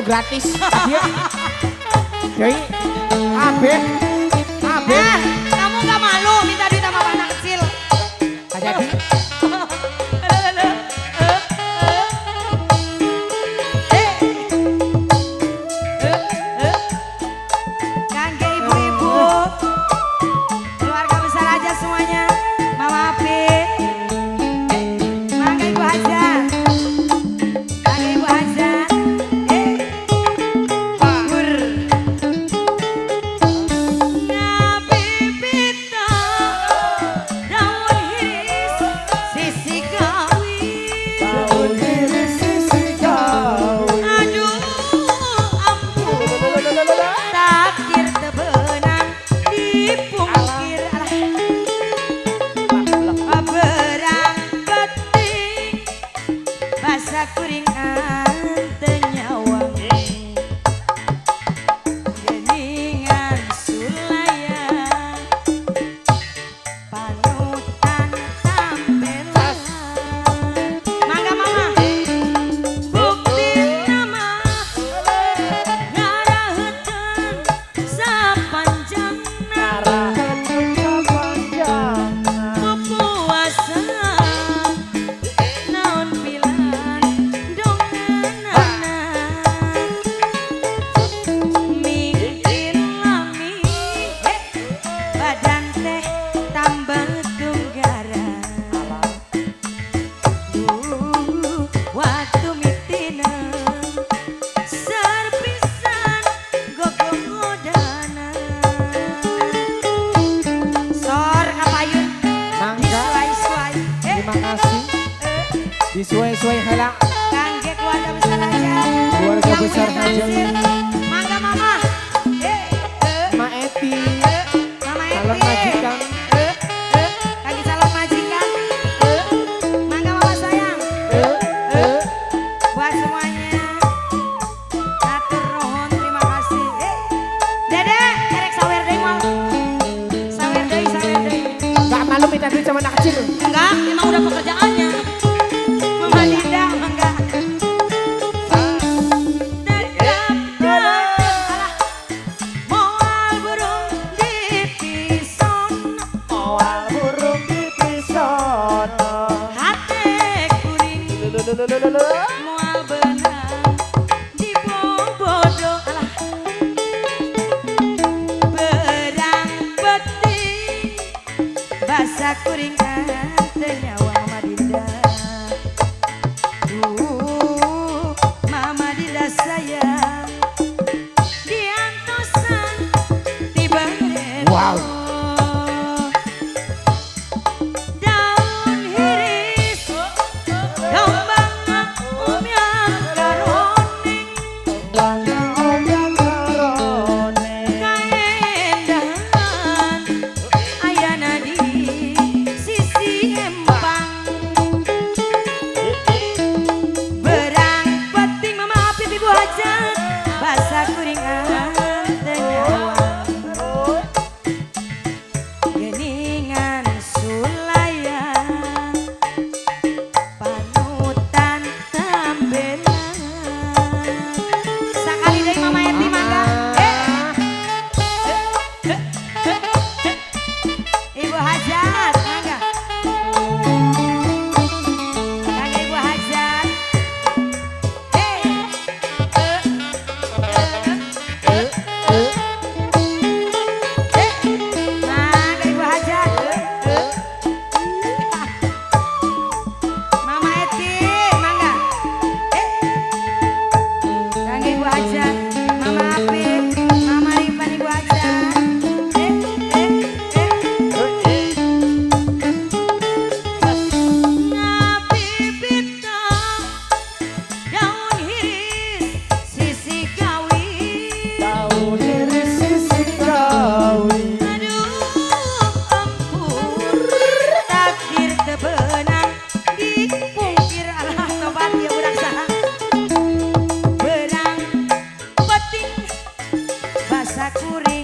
Gratis. Dia. Deui. Kabeh. Kabeh. Ah, kamu gak malu minta duit sama anak kecil? Gak jadi. Kangge ibu-ibu, keluarga besar aja semuanya. Mama Apit, mangga Ibu Haja, kangge Ibu Haja. Ur. Ngabibita daun hiris sisi gawi. Daun hiris sisi gawi. Aduh ampun, takdir teu beunang dipungkir. Alah, berang penting basa kuring teu nyawang geningan sulayan panutan tampelan. Mangga mama, bukti nama ngaraheutkeun sapanjangna. Pupuasa naon pilan donganana, mingkin lami badan teh tambah tunggara. Waktu mitina serpisan gogongodana. Sor kapayun. Mangga. Disuai-suai. Terima kasih. Disuai-suai heula. Kangge keluarga besar aja. Keluarga Yang besar punya aja. naksir. Mangga mama. Ma Eti. Mama Eti. Calon majikan. Kangge calon majikan. Mangga mama sayang. Buat semuanya. Hatur nuhun, terima kasih. Dede, erek sawer deui moal. Sawer deui, sawer deui. Gak malu minta duit sama anak kecil. Enggak, emang udah pekerjaannya. Mama Dinda, mangga. Tetap alah, moal burung dipison. Moal burung dipisono. Hate kuring moal benang dibobodo. Alah, berang penting basa kuring teu nyawa Mama Dinda. Duh, Mama Dinda sayang diantosan tiba. Wow. Daun hiris daun bangga umyang karoning, kaendahan ayana di sisi empang. Berang penting Mama Apip Ibu Hajat basa kuring teu nyawang geningan sulayan panutan tambelan. Sakali deui Mama Eti, mangga. Ibu Hajat mangga. Kangge Ibu Hajat. Mangga Ibu Hajat. Mama Eti mangga. Kangge Ibu Hajat, Mama Apip, Mama Rifan, Ibu Hajat. Ngabibita daun hiris sisi gawi. Daun hiris sisi gawi. Aduh ampun, takdir teu beunang dipungkir. Alah tobat ya budak saha. Berang penting basa kuring.